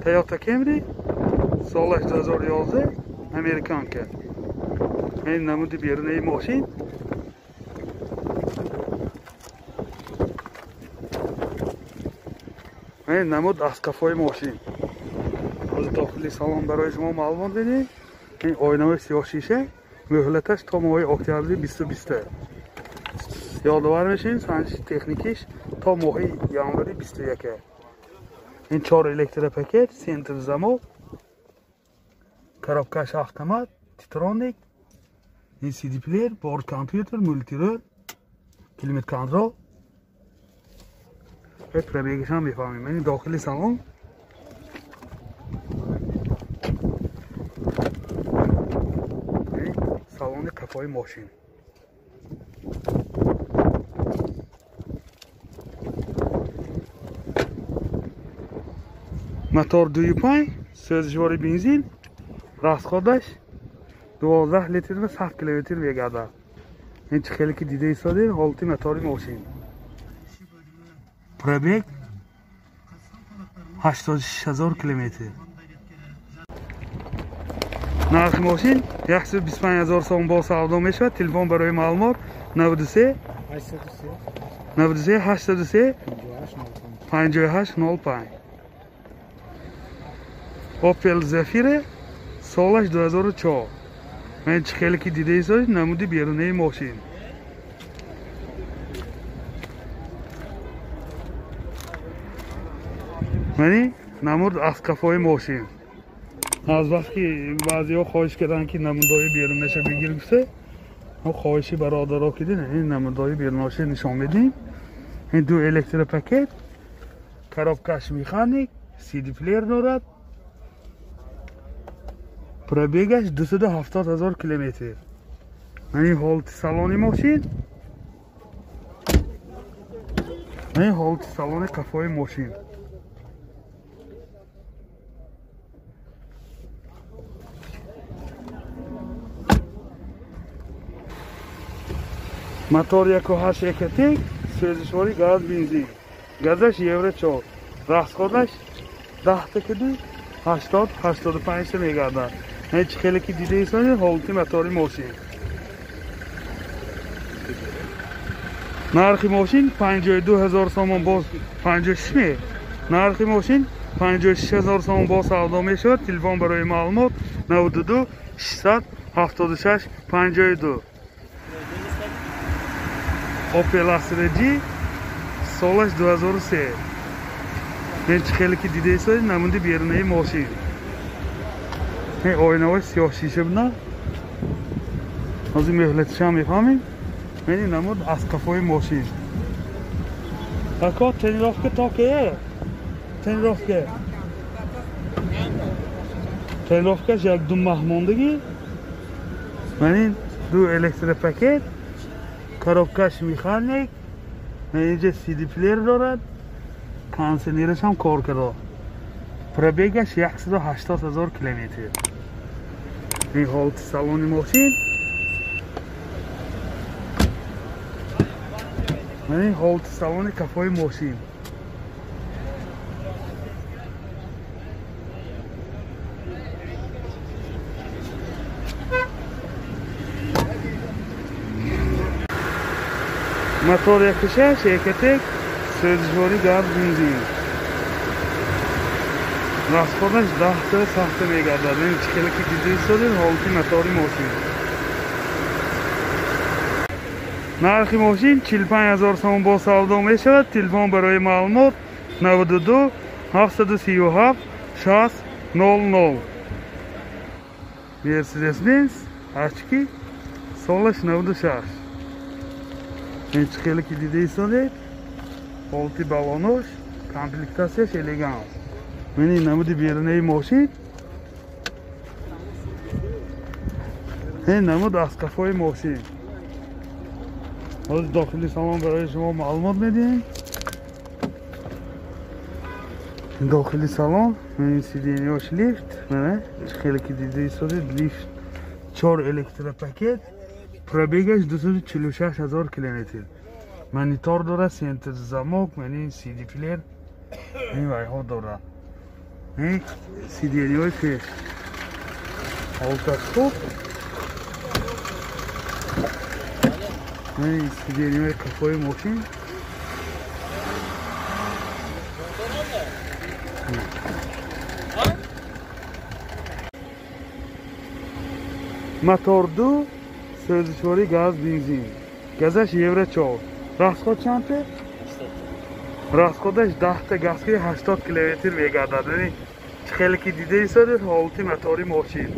Toyota Camry солаш 2011 американка. Ин намуди берунаи мошин. Ин намуд аз қафои мошин. Аз дохили салон барои шумо маълумот медиҳем. Ин оинаҳои сиёҳ шиша муҳлаташ то моҳи октябри 2020. Ёдовар мешавем, санҷиши техникиш то моҳи январи 21. Ин 4 электропакет, центр замок, коробкаш автомат, титроник, ин CD плеер, борт компютер, мультирол, климат контрол. Пробегаш ҳам мефаҳмем. Ин дохили салон. Салони қафои мошин. Мотор 2.5, сӯзишвори бензин, расходаш 12 литр ва 100 километр мегардад. Ин чӣ хеле ки дида истодед, ҳолати мотори мошин. Пробег 86 000 километр. Нархи мошин 125 000 сом бо савдо мешавад. Телефон барои маълумот 93 93 83 58 05. Opel Zafira солаш 2004. Ман чӣ хеле ки дида истодед, намуди берунаи мошин. Мани намуд аз қафои мошин. Аз вақт ки баъзеҳо хоҳиш карданд, ки намудҳои берунаша бигир гуфта, мо хоҳиши бародаро кидин, ин намудҳои берунаша нишон медиҳем. Ин ду электропакет, коробкаш механик, CD плеер дорад. Пробегаш 270 000 километр. Ин ҳолати салони мошин. Ин ҳолати салони қафои мошин. Мотор 1.8 Ecotec, сӯзишвори газ бензин. Газаш Евро 4. Расходаш 10 киду 80 85 мегардад. Ин чӣ хеле ки дида истодед, ҳолати мотори мошин. Нархи мошин 52 000 сомон боз 56 ме. Нархи мошин 56 000 сомон боз савдо мешавад. Телефон барои маълумот 92 676 52. Opel Astra G солаш 2003. Ин чӣ хеле ки дида истодед, намуди берунаи мошин. Ин оинаҳои сиёҳ шиша буданд. Ҳозир муҳлатишам мефаҳмем. Ин намуд аз қафои мошин. Ако тренировка то кае? Тренировка. Тренировкаш як ду маҳ мондагӣ. Ман ин ду электропакет, коробкаш механик, инҷа CD плеер дорад, кондиционераш ҳам кор карда. Пробегаш 180 000 километр. Ин ҳолати салони мошин. Ин ҳолати салони қафои мошин. Мотор 1.6 Ecotec, сӯзишвори газ бензин. Расходаш 10 сахта мегардад. Ин чӣ хеле ки дида истодед, ҳолати мотори мошин. Нархи мошин 45 000 сомон бо савдо мешавад. Телефон барои маълумот 92 737 60 00. Mercedes-Benz H2 солаш 96. Ин чӣ хеле ки дида истодед, ҳолати балонош, комплектатсияш элегант. Ман ин намуди берунаи мошин. Ин намуд аз қафои мошин. Ҳозир дохили салон барои шумо маълумот медиҳем. Дохили салон, ин сиденьяш лифт, чӣ хеле ки дида истодед, лифт 4 электропакет, пробегаш 246 000 километр. Монитор дорад, центр замок, мани CD плеер, ин вайҳо дорад. Ин сиденьяҳои пеш. Ҳолаташ хуб. Ин сиденьяҳои қафои мошин. Мотор 2, сӯзишворӣ газ бензин. Газаш евро 4. Расход чанд? Расходаш 10 та газ ки 80 километр мегардад. Яъне хеле ки дида истодед ҳолати мотори мошин.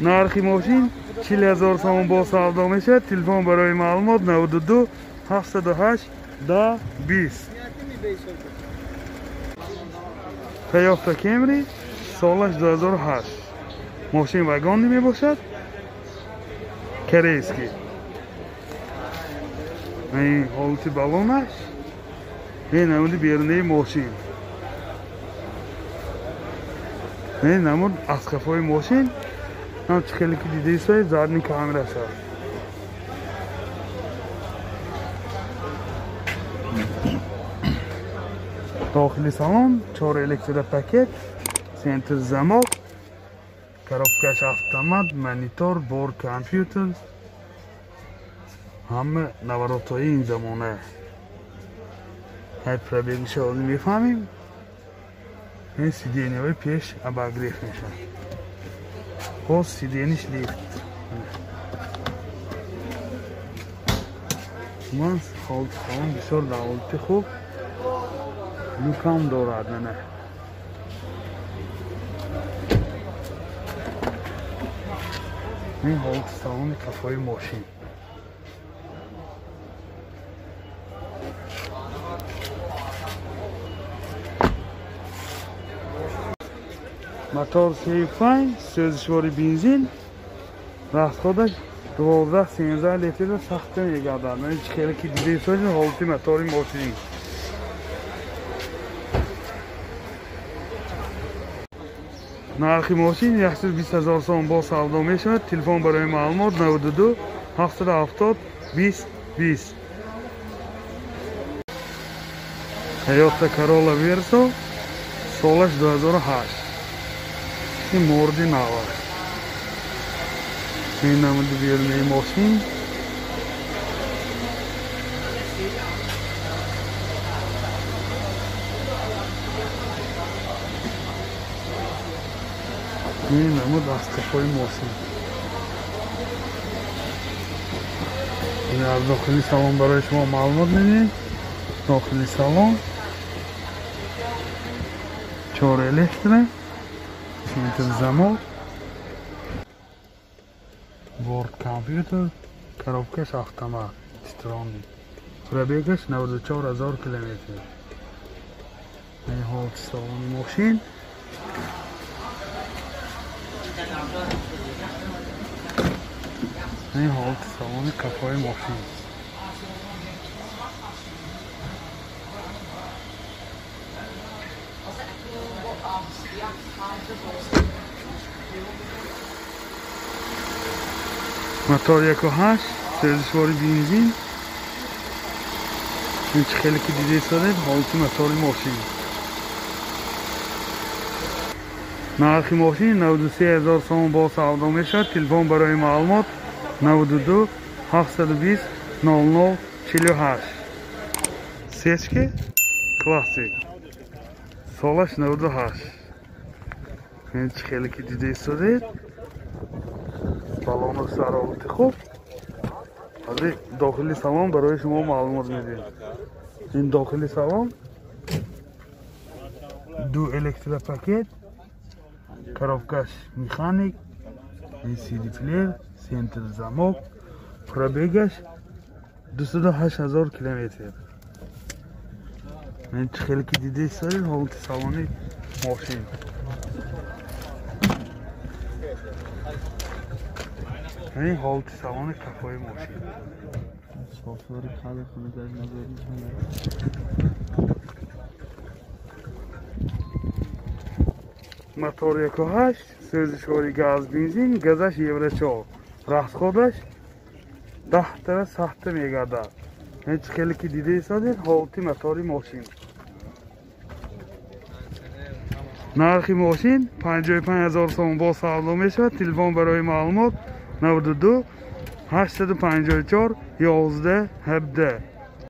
Нархи мошин 40 000 сомон бо савдо мешавад. Телефон барои маълумот 92 708 10 20. Toyota Camry солаш 2008. Мошин вагонӣ мебошад. Корейский. Ин ҳолати балонаш. Ин намуди берунаи мошин. Ин намуд аз қафои мошин. Ҳам чӣ хеле ки дида истодед задний камераш аст. Дохили салон 4 электропакет, центр замок, коробкаш автомат, монитор, бор компютер, ҳама наворотҳои ин замона. Ҳай пробегиша ҳозир мефаҳмем. Ин сиденьяҳои пеш обогрев мешавад. Боз сиденьяш лифт. Ман ҳолати салон бисёр дар ҳолати хуб. Люкам дорад, не. Ин ҳолати салони қафои мошин. Мотор 35, сӯзишвори бензин, расходаш 12-13 литрро сахт мегардад. Ин чӣ хеле ки дида истодед ҳолати мотори мошин. Нархи мошин 120 000 сом бо савдо мешавад. Телефон барои маълумот 92 770 20 20. Toyota Corolla Verso солаш 2008. Ин морди нав аст. Ин намуди берунаи мошин. Ин намуд аз қафои мошин. Ин аз дохили салон барои шумо маълумот медиҳем. Дохили салон 4 электро, центр замок, борт компютер, коробкаш автомат, титронник. Пробегаш 94 000 километр. Ин ҳолати салони мошин. Ин ҳолати салони қафои мошин. Мотор 1.8, сӯзишвори бензин. Ин чӣ хеле ки дида истодед ҳолати мотори мошин. Нархи мошин 93 000 сомон бо савдо мешавад. Телефон барои маълумот 92 720 00 48. Сечки классик. Солаш 98. Ин чӣ хеле ки дида истодед балону саролати хуб. Ҳозир дохили салон барои шумо маълумот медиҳем. Ин дохили салон ду электропакет, коробкаш механик, CD плеер, центр замок, пробегаш 208 000 километр. Ин чӣ хеле ки дида истодед ҳолати салони мошин. Ин ҳолати салони қафои мошин. Мотор 1.8, сӯзишвори газ бензин, газаш евро 4. Расходаш 10 та сахта мегардад. Ин чӣ хеле ки дида истодед ҳолати мотори мошин. Нархи мошин 55 000 сомон боз савдо мешавад. Телефон барои маълумот 92 854 11 17.